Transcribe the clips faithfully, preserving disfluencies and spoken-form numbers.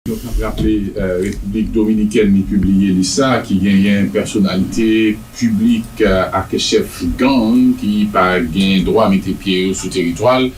Donk, n ap raple, eh, Repiblik Dominikèn li pibliye lis sa ki genyen pèsonalite piblik, eh, ak chèf gang ki pa gen dwa mete pye yo sou teritwa l.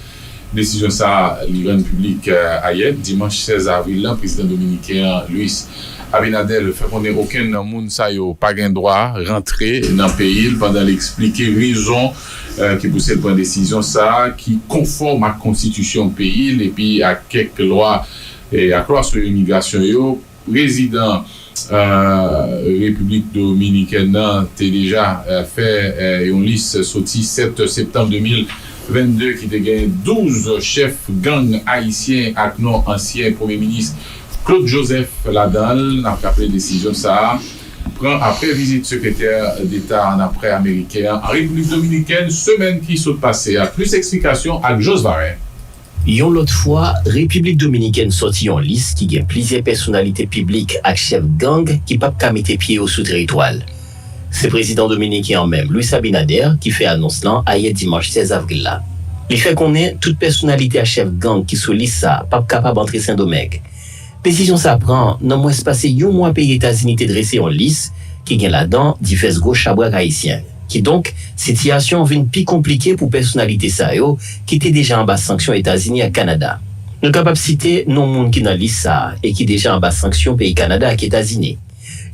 Desizyon sa a, li rann piblik, eh, ayè, dimanch sèz avril la, prezidan dominiken an, Luis Abinader, fè konnen okenn nan moun sa yo pa gen dwa rantre nan peyi l, pandan l eksplike rezon, eh, ki pouse l pran desizyon sa a, ki konfòm ak konstitisyon peyi l epi ak kèk lwa, eh, ak lwa sou imigrasyon yo. Prezidan, eh, Repiblik Dominikèn nan te deja, eh, fè, eh, yon lis soti sèt septanm de mil vennde ki te gen douz chèf gang ayisyen ak non ansyen premye minis Claude Joseph ladan l. N ap raple desizyon sa a pran apre vizit sekretè deta annapre ameriken an an Repiblik Dominikèn semèn ki sot pase a. Plis eksplikasyon ak Jos Varen. Yon lòt fwa, Repiblik Dominikèn sòti yon lis ki gen plizyè pèsonalite piblik ak chèf gang ki p ap ka mete pye yo sou teritwa l. Se prezidan dominiken an menm, Luis Abinader, ki fè anons lan ayè dimanch sèz avril la. Li fè konnen tout pèsonalite ak chèf gang ki sou lis sa a p ap kapab antre Sendomeng. Desizyon sa a pran nan mwens pase yon mwa peyi Etazini te drese yon lis ki gen ladan divès gwo chabrak ayisyen. Kidonk, sitiyasyon an vin pi konplike pou pèsonalite sa yo ki te deja anba sanksyon Etazini ak Kanada. Nou kapab site non moun ki nan lis sa a e ki deja anba sanksyon peyi Kanada ak Etazini: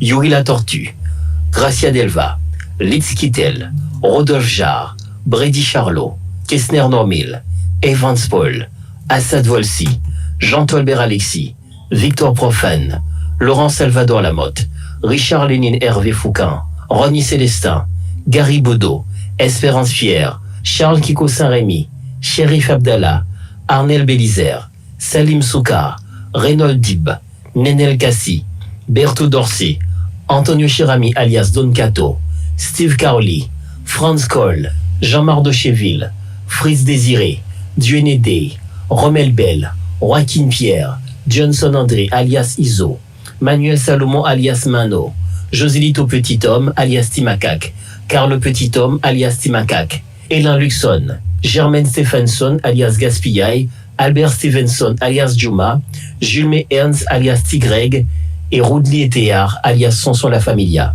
Youri Latortue, Gracia Delva, Litz Quitel, Rodolphe Jaar, Bredy Charlot, Kesner Normil, Evans Paul, Assad Volcy, Jean Tolbert Alexis, Victor Prophane, Laurent Salvador Lamothe, Richard Lénine Hervé Foucan, Rony Célestin, Gary Bodeau, Espérance Pierre, Charles Kiko Saint-Rémy, Cherif Abdallah, Arnel Bélizaire, Salim Soukar, Reynold Dib, Nenel Cassy, Bertho Dorcé, Antonio Cheramy alias Don Kato, Steve Carly, Frantz Cole, Jean Marc Docheville, Fritz Désiré, Dieudonné Day, Romel Bell, Joaquin Pierre, Johnson André alias Izo, Manuel Salomon alias Mano, Joselito Petit Homme alias Ti Makak, Carlo Petit Homme alias Ti Makak, Elan Luckson, Germaine Stephenson alias Gaspiyay, Albert Stevenson alias Jouma, Julme Ernst alias Ti Greg, e Roudly Ethéard alias Sonson La Familia.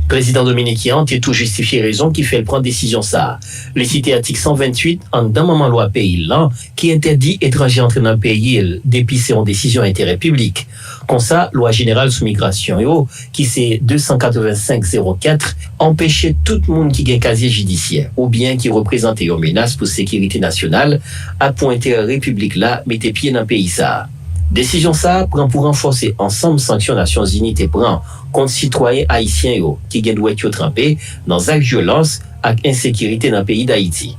Prezidan dominiken an te tou jistifye rezon ki fè l pran desizyon sa a. Li site atik san venntuit anndan manman lwa peyi l lan ki entèdi etranje antre nan peyi l depi se yon desizyon enterè piblik. Konsa, lwa jeneral sou migrasyon yo, ki se de san katrevensenk zewo kat, anpeche tout moun ki gen kazye jidisyè oubyen ki reprezante yon menas pou sekirite nasyonal ak pou enterè repiblik la mete pye nan peyi sa a. Desizyon sa a pran pou ranfòse ansanm sanksyon Nasyonzini te pran kont sitwayen ayisyen yo ki gen dwèt yo tranpe nan zak vyolans ak ensekirite nan peyi Dayiti.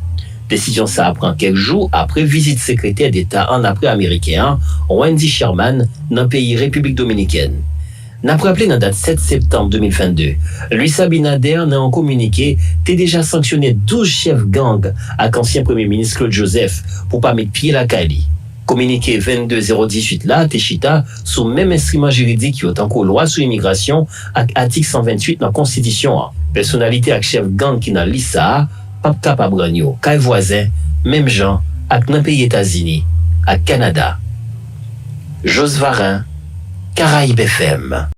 Desizyon sa a pran kèk jou apre vizit sekretè deta annapre ameriken an, Wendy Sherman, nan peyi Repiblik Dominikèn. N ap raple nan dat sèt septanm de mil vennde, Luis Abinader, nan yon kominike, te deja sanksyone douz chèf gang ak ansyen premye minis Claude Joseph pou pa met pye lakay li. Kominike vennde zewo dizuit la te chita sou menm enstriman jiridik yo, tankou lwa sou imigrasyon ak atik san venntuit nan konstitisyon an. Pèsonalite ak chèf gang ki nan lis sa a p ap kapab rann yo kay vwazen, menm jan ak nan peyi Etazini ak Kanada. Jos Varin, Karayib F M.